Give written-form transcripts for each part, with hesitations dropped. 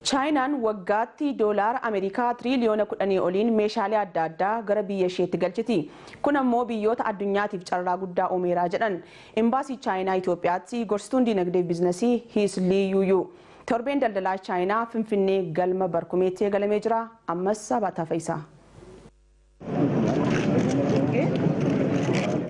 Chaayinaan waggaatti doolaara Ameerikaa tiriiliyoona 10 oliin meeshaalee adda addaa gara biyya isheetti galchiti. Kun ammoo biyyoota addunyaatiif carraa guddaa uumeera jedhan. Imbaasii Chaayinaa Itoophiyaatti gorsituun dinagdee biizinasii Miss Lii Yuuyuu. Torbeen daldalaa Chaayinaa Finfinnee galma Barkumeetti eegalamee jira. Ammas Sabaataa Faayisaa.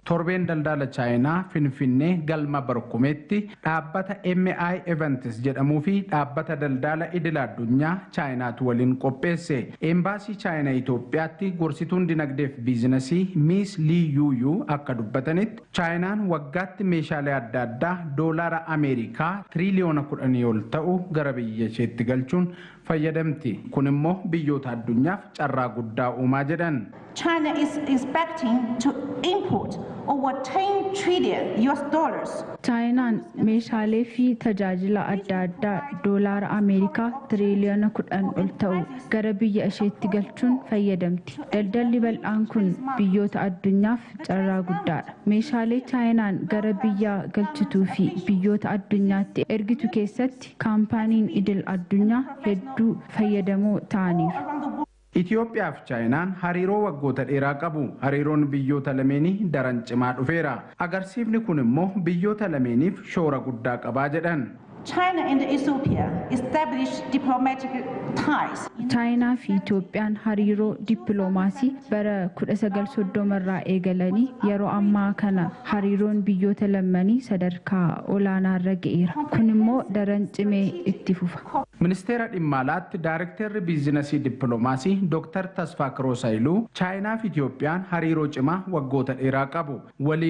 Torbeen daldala Chaayinaa Finfinnee galma Barkumeetti dhaabbata MI Events jedhamuu fi dhaabbata daldala idil addunyaa Chaayinaatu waliin qopheesse. Embaasii Chaayinaa Itoophiyaatti gorsituun dinagdeef biizinasii Miss Lii Yuuyuu akka dubbatanitti, Chaayinaan waggaatti meeshaalee adda addaa doolaara Ameerikaa tiriiliyoona 10 ol ta'u gara biyya isheetti galchuun fayyadamti. Kun immoo biyyoota addunyaaf carraa guddaa uumaa jedhan. China is expecting to import over 10 trillion US dollars. Chaayinaan meeshaalee fi tajaajila adda addaa doolaara Ameerikaa tiriiliyoona 10 ol ta'u gara biyya isheetti galchuun fayyadamti. Daldalli bal'aan kun biyyoota addunyaaf carraa guddaadha. Meeshaalee Chaayinaan gara biyya galchituu fi biyyoota addunyaatti ergitu keessatti kaampaaniin idil addunyaa hedduu fayyadamoo ta'aniiru. Itoophiyaa fi Chaayinaan hariiroo waggoota dheeraa qabu. Hariiroon biyyoota lameenii daran cimaa dhufeera. Agarsiifni kun immoo biyyoota lameeniif shoora guddaa qabaa jedhan. China and Ethiopia established diplomatic ties. Chaayinaa fi Itoophiyaan hariiroo dippiloomaasii bara 1930 irraa eegalanii yeroo ammaa kana hariiroon biyyoota lamanii sadarkaa olaanaarra ga'eera. Kun immoo daran cimee itti fufa. Ministeera dhimma alaatti Daarektarri biizinasii dippiloomaasii Dr. Tasfaa Kiroos Hayiluu, Chaayinaa fi Itoophiyaan hariiroo cimaa waggoota dheeraa qabu.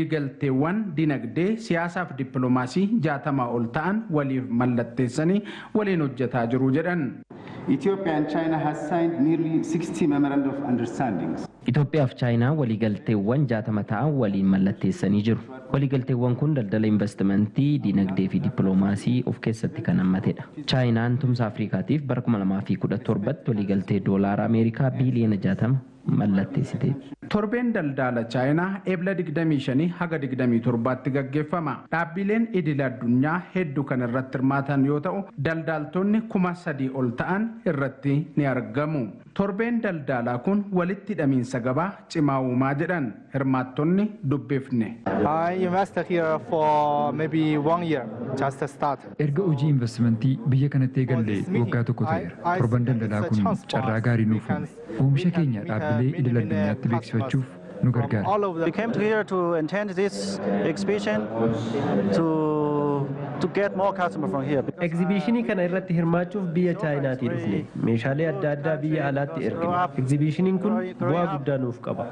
Waliigalteewwan dinagdee, siyaasaa fi dippiloomaasii 60 ol ta'an waliif mallatteessanii waliin hojjetaa jiru jedhan. Ethiopia and China has signed nearly 60 memorandum of understandings. Itoophiyaa fi Chaayinaa waliigalteewwan 60 ta'an waliin mallatteessanii jiru. Waliigalteewwan kun daldala, investimentii, dinagdee fi dippiloomaasii of keessatti kan hammatedha. Chaayinaan tumsa Afrikaatiif bara 2017tti waliigaltee doolaara Ameerikaa biiliyoona 60 mallatteessiteetti. Torbeen daldala Chaayinaa Ebla 25 haga 27tti gaggeeffama. Dhaabbileen idil addunyaa hedduu kan irratti hirmaatan yoo ta'u, daldaltoonni 3000 ol ta'an irratti ni argamu. Torbeen daldalaa kun walitti hidhamiinsa gabaa cimaa uumaa jedhan hirmaattonni dubbifne. I invest here for maybe one year, just to start. Erga hojii investimentii biyya kanatti eegallee waggaa tokko ta'eera. Torban daldalaa kun carraa gaarii nuuf uume. Oomisha keenya dhaabbilee idil addunyaatti beeksifachuuf nu gargaara. We came to here to attend this exhibition to get more customer from here. Egzibiishinii kana irratti hirmaachuuf biyya Chaayinaatii dhufne. Meeshaalee adda addaa biyya alaatti ergina. Egzibiishiniin kun bu'aa guddaa nuuf qaba.